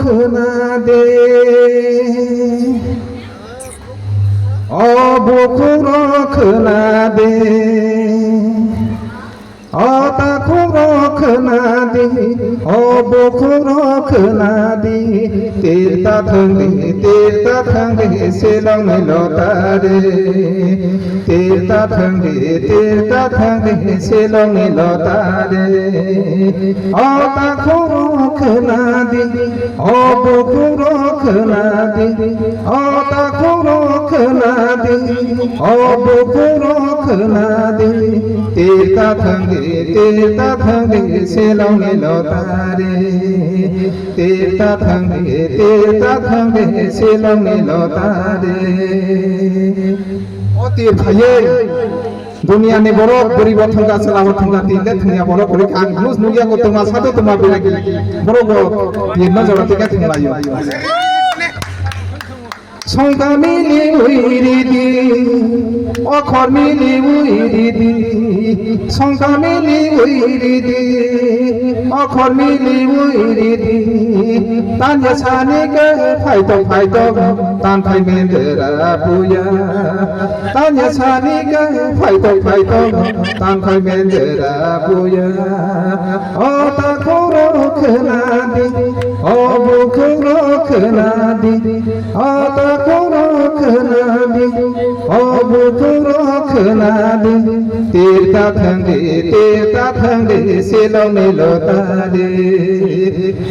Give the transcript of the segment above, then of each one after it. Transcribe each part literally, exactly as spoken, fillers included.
Khna de, o bukhuk rok khna de, o takhuk rok khna de, o bukhuk rok khna de, tirta thang de, tirta thang de, Shillong ni lota de. Tirta thang de, tirta thang de, Shillong ni lota de. O takhuk rok khna de, o bukhuk rok khna de, o takhuk rok khna de, o bukhuk rok khna de. Tirta thang de, tirta thang de, Shillong ni lota de. Tirta thang de, tirta thang de, Shillong ni lota de. O tir khaiwi duniya ni borok bwrwi bo thangkha, chwla bo thangkha, tin le thangya borok kwrwi kha. Ang news nukya ko twma sado twma biragi borok bo tirno jora tike thanglaio. Songkha mili ui ridi, okhor mili ui ridi, songkha mili ui ridi, okhor mili ui ridi. Tanya sani khe phaitok phaitok, tan khai mendera puya. Tanya sani khe phaitok phaitok, tan khai mendera puya. O takhuk rok khna di, o bukhuk rok khna di, o takhuk rok khna di, o bukhuk rok khna di. Tirta thang di, tirta thang di, Shillong ni lota di.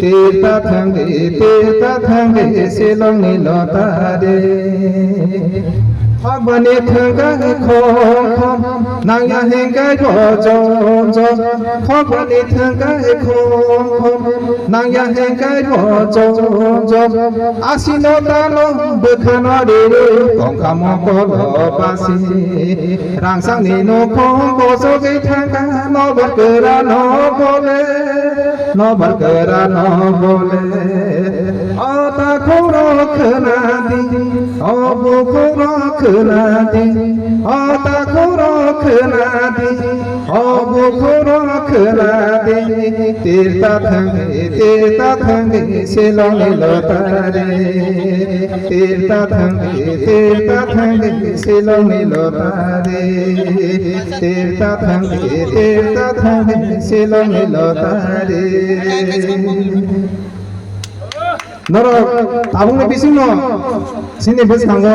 Tirta thang di, tirta thang di, Shillong ni lota di. Khokbani thangkai khom khom, nangya hengkai bo jom jom. Khokbani thangkai khom khom, nangya hengkai bo jom jom. Asino tano bwkhano riri, tongkha mokolo basi. Rangsangni nokhong kosogwi thangkha, nobar kwrano bole, nobar kwrano bole. O takhuk rok khna di, o bukhuk rok khna di, o takhuk rok khna di, o bukhuk rok khna di. Tirta thang di, tirta thang di, Shillong ni lota di. Tirta thang di, tirta thang di, Shillong ni lota di. Tirta thang di, tirta thang di, Shillong ni lota di. Norok tabukni bisingo chini bwskango